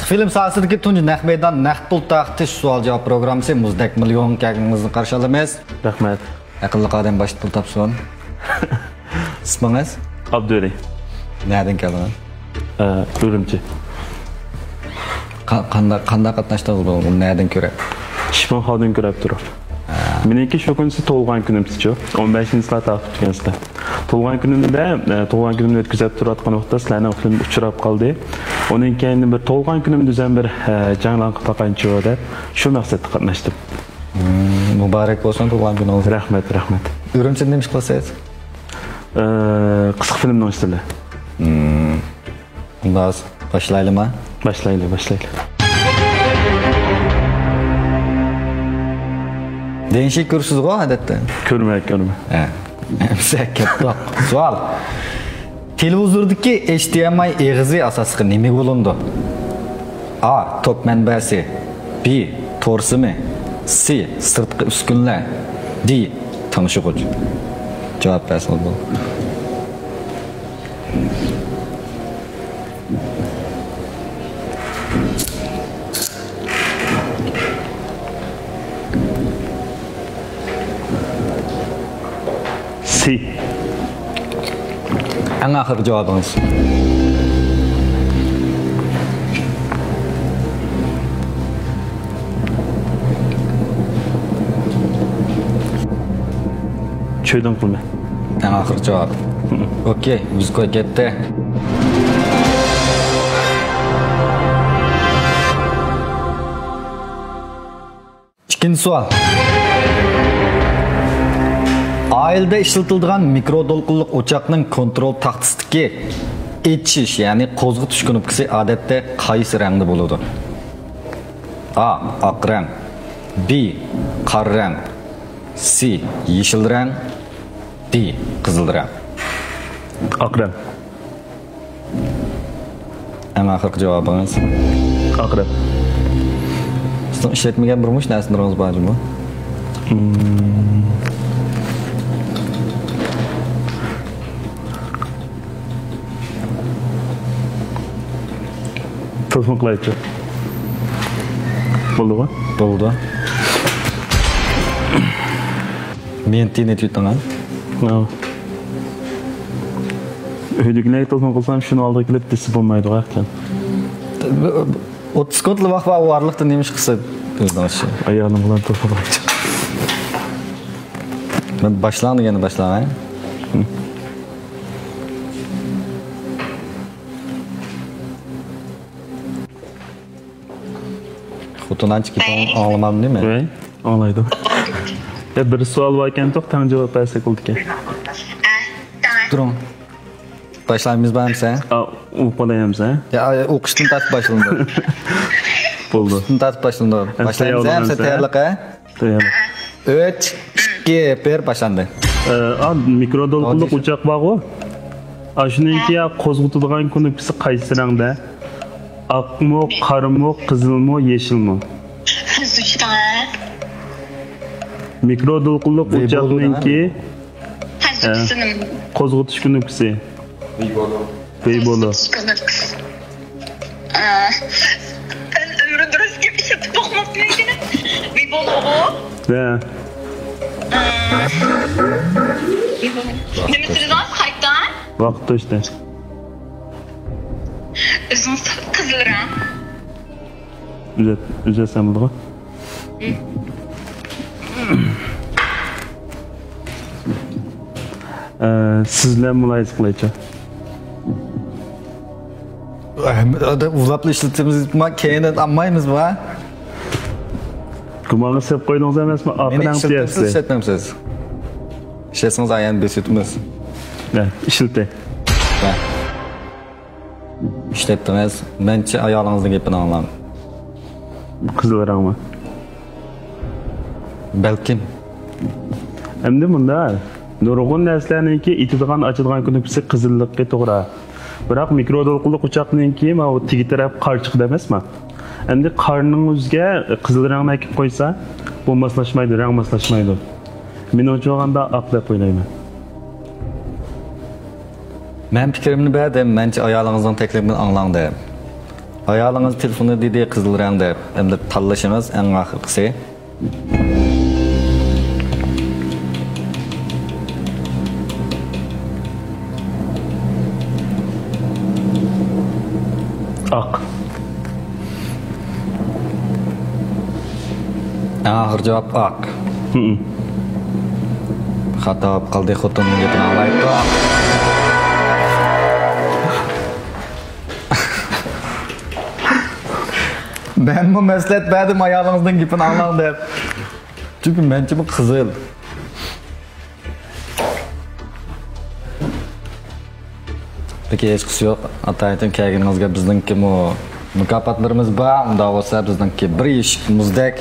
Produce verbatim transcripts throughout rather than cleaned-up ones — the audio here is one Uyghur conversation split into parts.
فىلىم ساھەسىدىكى تۇنجى نەق مەيدان نەق پۇل تارقىتىش سوئال-جاۋاب پروگراممىسى مۇزدەك مىليون كەلگىنىڭىزنى قارشى ئالىمىز. رەھمەت. ئەقىللىق ئادەم باشتا پۇل تاپسۇن. ئىسمىڭىز؟ ئابدۇۋەلى. نەدىن كەلدىڭىز؟ ئە، ئۈرۈمچى. قا-، قانداق، قانداق قاتناشتىڭىز بۇ، بۇنى نەدىن كۆرۈپ؟ شىفىڭخادىن كۆرۈپ تۇرۇپ. ھە. مېنىڭكى شۇ كۈنسى تۇغۇلغان كۈنۈمسىچۇ. ئون بەشىنچى سىلەر تارقىتىپ كەلگەنسىلەر. تۇغۇلغان كۈنۈمدە، ئە، تۇغۇلغان كۈنۈمنى ئۆتكۈزۈپ تۇرۇۋاتقان ۋاقىتتا سىلەرنىڭ فىلىم ئۇچراپ قالدى. ئۇنىڭ كەينىدىن بىر تۇغۇلغان كۈنۈم دۈزەن بىر، ئە، جەڭلەڭ قىلىپ باقايچۇ دەپ شۇ مەقسەتتە قاتناشتىم. مم، مۇبارەك بولسۇن تۇغۇلغان كۈنىڭىز. رەھمەت، رەھمەت. ئۈرۈمچىدە نېمە ئىش قىلىسىز؟ ئە، قىسقا فىلىمنىڭ ئۈستىدە. مم. ئۇنداق باشلايلىما؟ باشلايلى، باشلايلى. دېڭشى كۆرىسىزغۇ ئادەتتە؟ كۆرمەي، كۆرمەي. ھە. ئەمسە كەتتۇق. سوئال. تېلېۋىزوردىكى ئېچ دى ئېم ئاي ئېغىزى ئاساسلىقى نېمىگە بۆلۈنىدۇ؟ ئا، توك مەنبەسى. بى، تور سىمى. سى، سىرتقى ئۈسكۈنىلەر. دى، تىڭشىغۇچ. جاۋاب بەرسىڭىز بولىدۇ. سى. ئەڭ ئاخىرقى جاۋابىڭىز. چۈشەندىڭىزمۇ؟ ئەڭ ئاخىرقى جاۋاب. ئوكەي، بىز قوي كەتتى. ئىككىنچى سوئال. ئائىلىدە ئىشلىتىلىدىغان مىكرو دولقۇنلۇق ئوچاقنىڭ كونترول تاختىسىدىكى ئېچىش، يەنى قوزغىتىش كۇنۇپكىسى ئادەتتە قايسى رەڭدە بولىدۇ؟ ئا، ئاق رەڭ. بى، قارا رەڭ. سى، يېشىل رەڭ. دى، قىزىل رەڭ. ئاق رەڭ. ئەڭ ئاخىرقى جاۋابىڭىز؟ ئاق رەڭ. سىزنىڭ ئىشلەتمىگەن بىر مۇنچە نەرسىلىرىڭىز بار جۇمۇ؟ مم. تېلېفون قىلايچۇ. بولدىغۇ؟ بولدى. مېنى تىنىتىۋېتىڭ، ھە؟ ھە. ئۆيدىكىلەرگە تېلېفون قىلسام، شۇنىڭ ئالدىغا كېلىپ دېسە بولمايدىغۇ ئەكەن. ئوتتۇز سېكۇنتلا ۋاقىت بار، ئۇ ئارىلىقتا نېمە ئىش قىلسا ئۆزىڭىزچە. ئايالىم بىلەن تېلېفون قىلايچۇ. مەن باشلاڭ دېگەندە باشلاڭ، ھە؟ خوتۇن ئانچە گېپىڭ ئاڭلىمامدىمۇ؟ ۋەي، ئاڭلايدۇ. يا، بىر سوئال باركەن، توق، تەڭ جاۋاب بەرسەك بولىدىكەن. تۇرۇڭ. باشلايمىزمۇ ئەمسە؟ ئا، ئوقۇپ قالاي ئەمسە؟ يا، ئوقۇشتىن تارتىپ باشلىنىدۇ. بولدى. ئوقۇشتىن تارتىپ باشلىنىدۇ. باشلايمىز ئەمسە، تەييارلىق، ھە؟ تەييار. ئۈچ، ئىككى، بىر، باشلاندى. ئە، ئا، مىكرو دولقۇنلۇق ئوچاق بارغۇ؟ ئا، شۇنىڭكى يا قوزغىتىدىغان كۇنۇپكىسى قايسى رەڭدە؟ ئاقمۇ، قارىمۇ، قىزىلمۇ، يېشىلمۇ؟ مىكرو دولقۇنلۇق ئوچاقنىڭكى، ئە، قوزغىتىش كۇنۇپكىسى. بىبولو. ئە، مەن ئۆمرۈمدە راست گەپ ئىشلىتىپ باقماپتىمەن. بىبولوغۇ؟ ھە. ئە، بىبولو. نېمە سۆزلەڭ قايتا؟ ۋاقىت توشتى. ئۆزۈڭ قىزىل رەڭ. ئۈزەت-، ئۈزەتسەم بولىدىغۇ؟ ئە، سىز بىلەن مۇلاھىزە قىلايچۇ. ئۇلاپلا ئىشلىتىمىز، كەينىدىن ئالمايمىزمۇ؟ گۇمانغا سېلىپ قويدىڭىز ئەمەسمۇ؟ مېنى ئىشلىتىمسىز، ئىشلەتمەمسىز؟ ئىشلەتسىڭىز ئايان بېسىۋېتىمىز. ھە، ئىشلىتەي. ھە. ئىشلەتتىڭىز. مەنچە ئايالىڭىزنىڭ گېپىنى ئاڭلاڭ. قىزىل رەڭمۇ؟ بەلكىم. ئەمدى مۇنداق، نۇرغۇن نەرسىلەرنىڭكى ئېتىدىغان، ئاچىدىغان كۇنۇپكىسى قىزىللىقى توغرا. بىراق مىكرو دولقۇنلۇق ئوچاقنىڭكى ماۋۇ تېگى تەرەپ قارىچۇق ئەمەسمۇ؟ ئەمدى قارنىڭ ئۆزىگە قىزىل رەڭنى ئەكىپ قويسا، بۇ ماسلاشمايدۇ، رەڭ ماسلاشمايدۇ. مېنىڭچە بولغاندا ئاق دەپ ئويلايمەن. مەن پىكرىمنى بەردىم، مەنچە ئايالىڭىزنىڭ تەكلىپىنى ئاڭلاڭ دەپ. ئايالىڭىز تېلېفوندا دېدى قىزىل رەڭ دەپ. ئەمدى تاللىشىڭىز ئەڭ ئاخىرقىسى. ئاق. ئەڭ ئاخىرقى جاۋاب ئاق. خاتا بولۇپ قالدى، خوتۇننىڭ گېپىنى ئاڭلايتتۇق. مەنمۇ مەسلىھەت بەردىم ئايالىڭىزنىڭ گېپىنى ئاڭلاڭ دەپ. چۈنكى مەنچىمۇ قىزىل. لېكىن ھېچقىسى يوق. ئاتايىتىن كەلگىنىڭىزگە بىزنىڭكىمۇ مۇكاپاتلىرىمىز بار. ئۇنداق بولسا بىزنىڭكى بىر يېشىك مۇزدەك.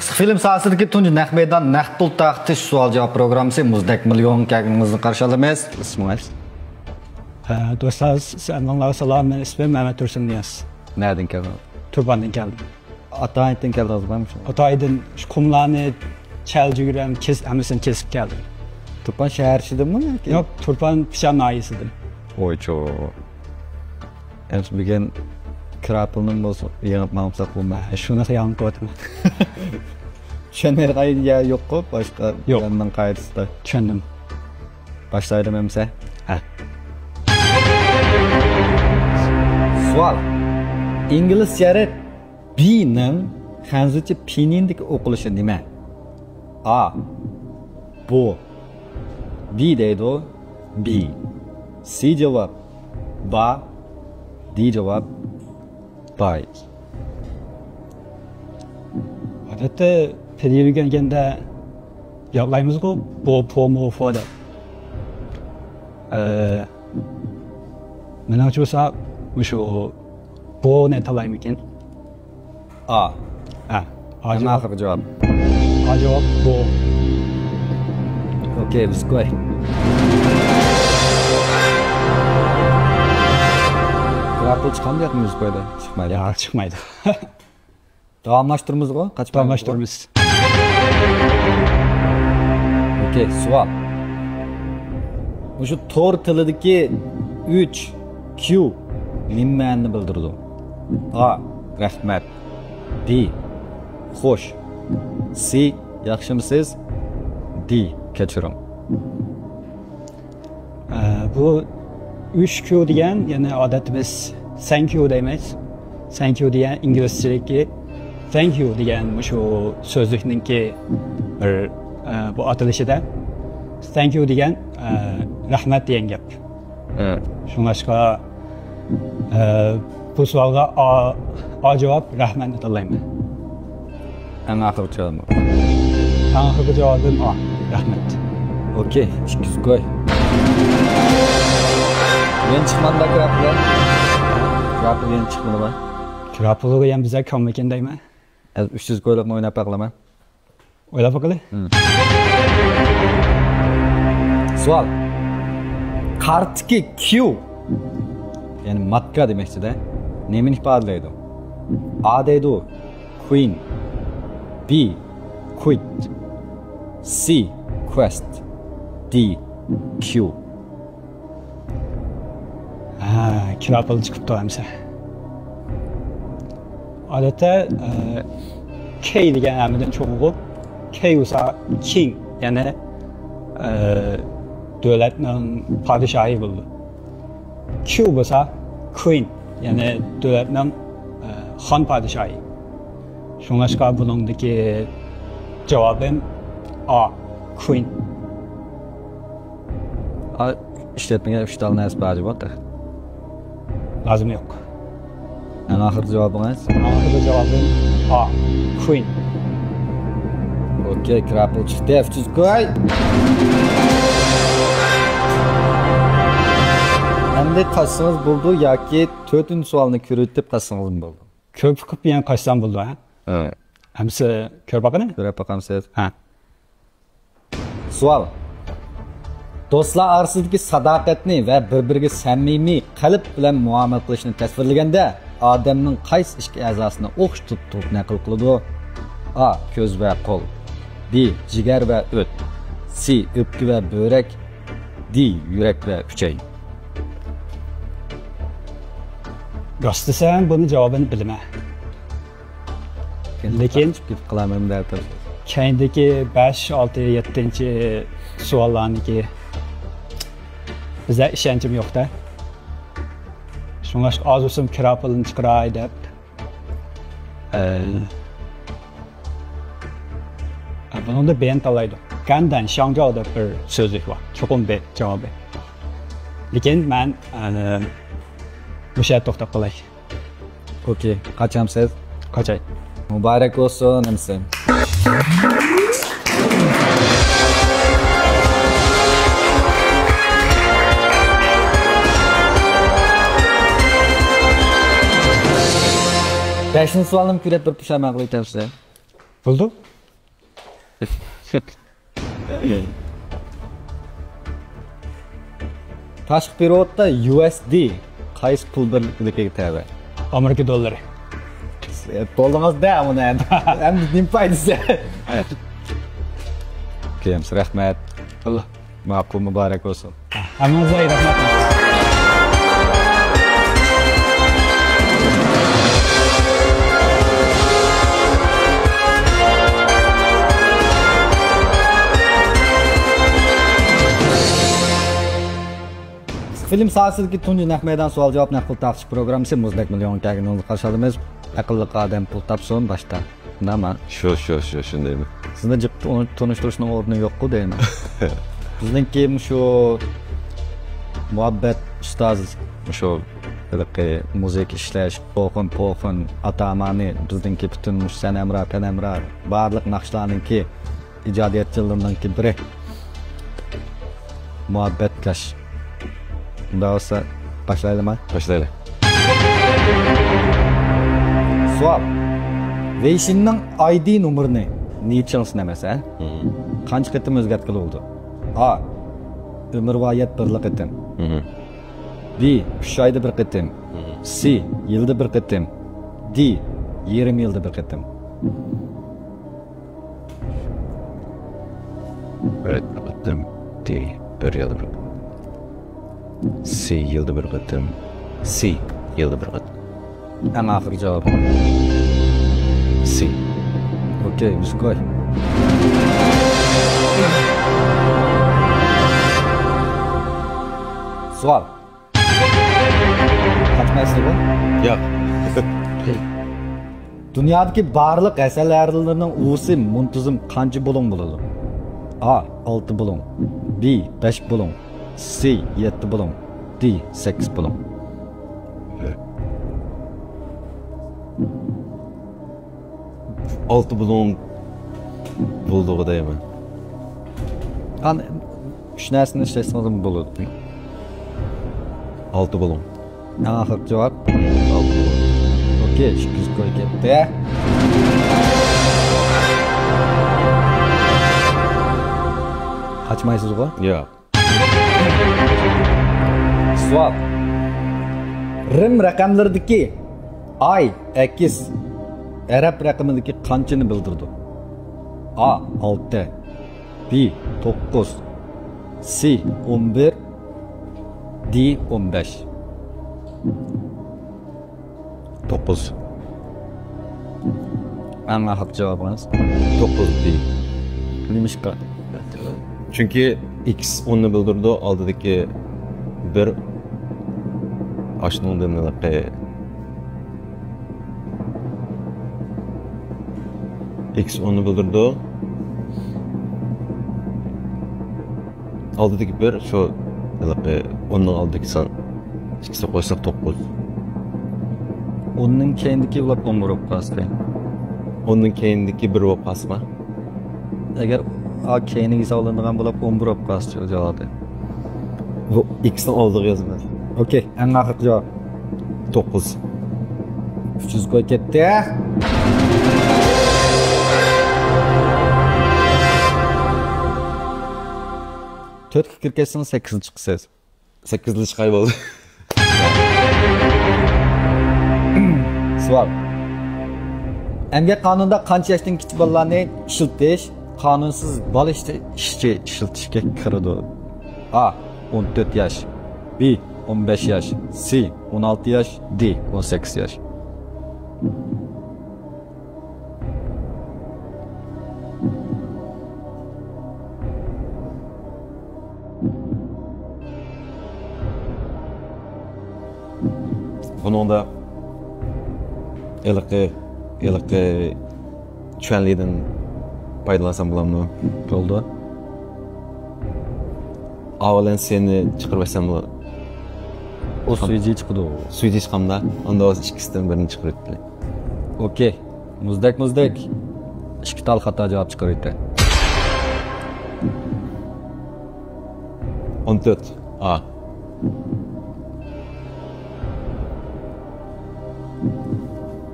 قىسقا فىلىم ساھەسىدىكى تۇنجى نەق مەيدان، نەق پۇل تارقىتىش سوئال جاۋاب پروگراممىسى مۇزدەك مىليون كەلگىنىڭىزنى قارشى ئالىمىز. ئىسمىڭىز؟ ئە، دوستلار، ھەممىڭلارغا سالام، مېنىڭ ئىسمىم مەمەت تۇرسۇننىياز. نەدىن كەلدىڭىز؟ تۇرپاندىن كەلدىم. ئاتايىدىن كەلدىڭىزمۇ؟ ئاتايىدىن شۇ قۇملارنى، چەلجۈگرەم، كېس-، ھەممىسىنى كېسىپ كەلدىم. تۇرپان شەھەر ئىچىدىمۇ ياكى؟ يوق، تۇرپان پىشان ناھىيەسىدىن. ۋويچۇ. ئەمسە بۈگۈن كىرا پۇلنىمۇ بولسا يېڭىپ ماڭمىساق بولماي. ھە، شۇنى خىيالىم قىلىۋاتىمەن. چۈشەنمەيدىغان يەر يوققۇ، باشقا يوق. يەرنىڭ قائىدىسىدە. چۈشەندىم. باشلايلىمۇ ئەمسە؟ ھە. سوئال. ئىنگلىز شەرت بىنىڭ خەنزۇچە پىنيىندىكى ئوقۇلۇشى نېمە؟ ئا، بو. بى دەيدۇ. بى. سى جاۋاب. با. دى جاۋاب. باي. ئادەتتە پىنيىن ئۆگەنگەندە يادلايمىزغۇ، بو، پو، مو، فو دەپ. ئە، مېنىڭچە بولسا، مۇشۇ بونى تاللايمىكىن؟ ئا. ھە. ئا ئەڭ جاۋاب. ئاخىرقى جاۋاب. ئا جاۋاب بو. ئوكەي، بىز قوي. كىرا پۇل چىقامدۇ ياكى مۇزىكادا؟ چىقمايدۇ. ياق، چىقمايدۇ. داۋاملاشتۇرىمىزغۇ؟ قاچمايمىزغۇ؟ داۋاملاشتۇرىمىز. ئوكەي، سوئال. مۇشۇ تور تىلىدىكى ئۈچ كيۇ نېمە مەنىنى بىلدۈرىدۇ؟ ئا، رەھمەت. بى، خوش. سى، ياخشىمۇسىز؟ دى، كەچۈرۈڭ. ئە، بۇ ئۈچ كيۇ دېگەن، يەنى ئادەتتە بىز سەنكيۇ دەيمىز. سەنكيۇ دېگەن ئىنگلىزچىدىكى، ثەنكيۇ دېگەن مۇشۇ سۆزلۈكنىڭكى بىر، ئە، بۇ ئاتىلىشىدا. ثەنكيۇ دېگەن، ئە، رەھمەت دېگەن گەپ. ھە. شۇڭلاشقا، ئە، بۇ سوئالغا ئا، ئا جاۋاب، رەھمەتنى تاللايمەن. ئەڭ ئاخىرقى جاۋابمۇ؟ ئەڭ ئاخىرقى جاۋابىم ئا. رەھمەت. ئوكەي، ئىككى يۈز كوي. يەنە چىقمىدىما كىرا پۇلى؟ كىرا پۇلى يەنە چىقمىدىما؟ كىرا پۇلىغا يەنە بىزلەر كاممىكىن دەيمەن. ئۈچ يۈز كويلۇقنى ئويناپ باقىلىما؟ ئويلاپ باقىلى. ھىم. سوئال. قارتتىكى كيۇ، يەنى ماتكا دېمەكچىدە، نېمىنى ئىپادىلەيدۇ؟ ئا دەيدۇ، كۇين. بى، كۇيت. سى، كۇۋېست. دى، كيۇ. ھە، كىرا پۇلى چىقىپتۇ ئەمسە. ئادەتتە، ئە، كەي دېگەن ھەممىدىن چوڭغۇ. كەي بولسا كىڭ، يەنى، ئە، دۆلەتنىڭ پادىشاھى بولىدۇ. كيۇ بولسا كۇين، يەنى دۆلەتنىڭ، ئە، خان پادىشاھى. شۇڭلاشقا بۇنىڭدىكى جاۋابىم ئا، كۇين. ئا، ئىشلەتمىگەن ئۈچ تال نەرسە بار جاۋاب تېخى. لازىم يوق. ئەڭ ئاخىرقى جاۋابىڭىز؟ ئەڭ ئاخىرقى جاۋابىم ئا، كۇين. ئوكەي، كىرا پۇل چىقتى، ئۈچ يۈز كوي. ئەمدى قاچسىڭىز بولىدۇ ياكى تۆتىنچى سوئالنى كۆرۈۋېتىپ قاچسىڭىزمۇ بولىدۇ. كۆپ قىلىپ يەنە قاچسام بولىدۇ، ھە؟ ھە. ئەمسە كۆرۈپ باققىنى؟ كۆرۈپ باقامسىز؟ ھە. سوئال. دوستلار ئارىسىدىكى ساداقەتنى ۋە بىر-بىرىگە سەمىمىي قەلب بىلەن مۇئامىلە قىلىشنى تەسۋىرلىگەندە، ئادەمنىڭ قايسى ئىككى ئەزاسىنى ئوخشىتىپ تۇرۇپ نەقىل قىلىدۇ؟ ئا، كۆز ۋە قول. بى، جىگەر ۋە ئۆت. سى، ئۆپكە ۋە بۆرەك. دى، يۈرەك ۋە ئۈچەي. راست دېسەم، بۇنى جاۋابىنى بىلىمەن. لېكىن كېتىپ قالامەن دەپ. كەينىدىكى بەش، ئالتە، يەتتىنچى سوئاللارنىڭكى بىزدە ئىشەنچىم يوق-دە. شۇڭلاشقا ئاز بولسىمۇ كىرا پۇلىنى چىقىراي دەپ. ئە، بۇنىڭدا بېيەن تالايدۇ. گەندەن شاڭجاۋ دەپ بىر سۆزلۈك بار. چوقۇم بى جاۋابى. لېكىن مەن، ئە، مۇشۇ يەردە توختاپ قالاي. ئوكەي، قاچامسىز؟ قاچاي. مۇبارەك بولسۇن، ھەممىسى. بەشىنچى سوئالنى كۆرۈپ بىر پۇشايمان قىلىۋېتەمسىز؟ بولدى. تاشقى پېرېۋوتتا يۇ ئېس دى قايسى پۇل بىرلىكىگە تەۋە؟ ئامېرىكا دوللىرى. بولدىڭىز-دە ئۇنى ئەمدى. ئەمدى نېمە پايدىسى؟ كېلىمىز، رەھمەت. ماقۇل، مۇبارەك بولسۇن. ھەممىڭىزگە رەھمەت. فىلىم ساھەسىدىكى تۇنجى نەق مەيدان سوئال-جاۋاب نەق پۇل تارقىتىش پروگراممىسى مۇزدەك مىليونغا كەلگىنىڭىزنى قارشى ئالىمىز. ئەقىللىق ئادەم پۇل تاپسۇن باشتا. نېمە؟ شۇ، شۇ، شۇ، شۇندايمۇ. سىزنى جىق تونۇ-، تونۇشتۇرۇشنىڭ ئورنى يوققۇ دەيمەن. بىزنىڭكى مۇشۇ مۇھەببەت ئۇستاز، مۇشۇ ھېلىقى مۇزىكا ئىشلەش، پوخۇن، پوخۇن، ئاتامانى، بىزنىڭكى پۈتۈن مۇشۇ سەن ھەمراھ، پەن ھەمراھ، بارلىق ناخشىلارنىڭكى ئىجادىيەتچىلىرىنىڭكى بىرى. مۇھەببەتكەش. ئۇنداق بولسا، باشلايلىما؟ باشلايلى. سوئال. ۋېيشىننىڭ ئايدى نومۇرىنى نى چىڭسىن ئەمەس، ھە؟ مم. قانچە قېتىم ئۆزگەرتكىلى بولىدۇ؟ ئا، ئۆمۈرۋايەت بىرلا قېتىم. مم. بى، ئۈچ ئايدا بىر قېتىم. مم. سى، يىلدا بىر قېتىم. دى، يېرىم يىلدا بىر قېتىم. بىر قېتىم. دى، بىر يىلدا بىر قېتىم. سى، يىلدا بىر قېتىم. سى، يىلدا بىر قېتىم. ئەڭ ئاخىرقى جاۋاب. سى. ئوكەي، مۇشۇ قوي. سوئال. قاچمايسىزغۇ؟ ياق. دۇنيادىكى بارلىق ھەسەلھەررىلىرىنىڭ ئۇۋىسى مۇنتىزىم قانچە بۇلۇڭ بولىدۇ؟ ئا، ئالتە بۇلۇڭ. بى، بەش بۇلۇڭ. سى، يەتتە بۇلۇڭ. دى، سەككىز بۇلۇڭ. ئالتە بۇلۇڭ بولىدىغۇ دەيمەن. ئان-، ئۈچ نەرسىنى ئىشلەتسىڭىزمۇ بولىدۇ. ئالتە بۇلۇڭ. ئەڭ ئاخىرقى جاۋاب. ئالتە بۇلۇڭ. ئوكەي، ئىككى يۈز كوي كەتتى. قاچمايسىزغۇ؟ ياق. سوئال. رىم رەقەملىرىدىكى ئاي ئەكس ئەرەب رەقىمىدىكى قانچىنى بىلدۈرىدۇ؟ ئا، ئالتە. بى، توققۇز. سى، ئون بىر. دى، ئون بەش. توققۇز. ئەڭ ئاخىرقى جاۋابىڭىز؟ توققۇز دى. نېمىشقا؟ چۈنكى ئىكس ئوننى بىلدۈرىدۇ، ئالدىدىكى بىر ئاشۇنىڭدىن ھېلىقى ئىكس ئوننى بىلدۈرىدۇ. ئالدىدىكى بىر، شۇ ھېلىقى ئوننىڭ ئالدىدىكى سان. ئىككىسىنى قوشساق توققۇز. ئوننىڭ كەينىدىكى بولۇپ ئون بىر بولۇپ قالسا. ئوننىڭ كەينىدىكى بىر بولۇپ قالسىما؟ ئەگەر ئا كەينىگە ھېسابلىنىدىغان بولۇپ ئون بىر بولۇپ قالسا جاۋابى. بۇ ئىككىسىنىڭ ئالدىغا يازىمەن. ئوكەي، ئەڭ ئاخىرقى جاۋاب. توققۇز. ئۈچ يۈز كوي كەتتى. تۆتكە كىرىپ كەتسىڭىز، سەككىزنى چىقىسىز. سەككىزنى چىقاي بولدى. سوئال. ئەمگەك قانۇنىدا قانچە ياشتىن كىچىك بالىلارنى ئىشلىتىش قانۇنسىز بالا ئىشچى، ئىشچى ئىشلىتىشكە كىرىدۇ؟ ئا، ئون تۆت ياش. بى، ئون بەش ياش. سى، ئون ئالتە ياش. دى، ئون سەككىز ياش. بۇنىڭدا ھېلىقى، ھېلىقى چۈەنلىدىن پايدىلانسام بولامدۇ؟ بولىدۇ. ئا بىلەن سىنى چىقىرىۋەتسەم بولىدۇ. ئۇ سۈيجى چىقىدۇ. سۈيجى چىقامدا، ئاندا بولسا ئىككىسىدىن بىرىنى چىقىرىۋەتكىلى. ئوكەي. مۇزدەك، مۇزدەك. ئىككى تال خاتا جاۋاب چىقىرىۋەتتى. ئون تۆت. ئا.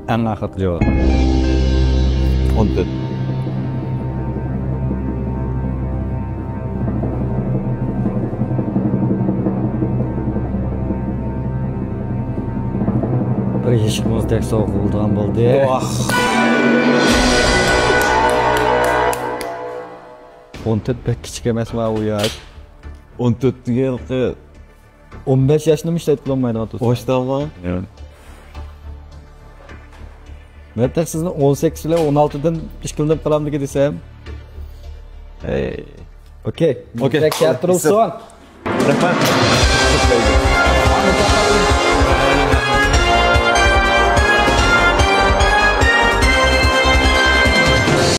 ئەڭ ئاخىرقى جاۋاب. ئون تۆت. بىر يېشىق مۇزدەك سوغۇلدىغان بولدى. ۋاھ. ئون تۆت بەك كىچىك ئەمەسما ئۇ ياش؟ ئون تۆت دېگەن قىز. ئون بەش ياشنىمۇ ئىشلەتكىلى بولمايدىغان تۇرسا. ئوشتاما؟ مەن تېخى سىزنى ئون سەككىز بىلەن ئون ئالتىدىن ئىككىلىنىپ قالامدىكى دېسەم. ئەي. ئوكەي. ئوكەي. مۇزدەك كەلتۈرۈلسۇن. رەھمەت.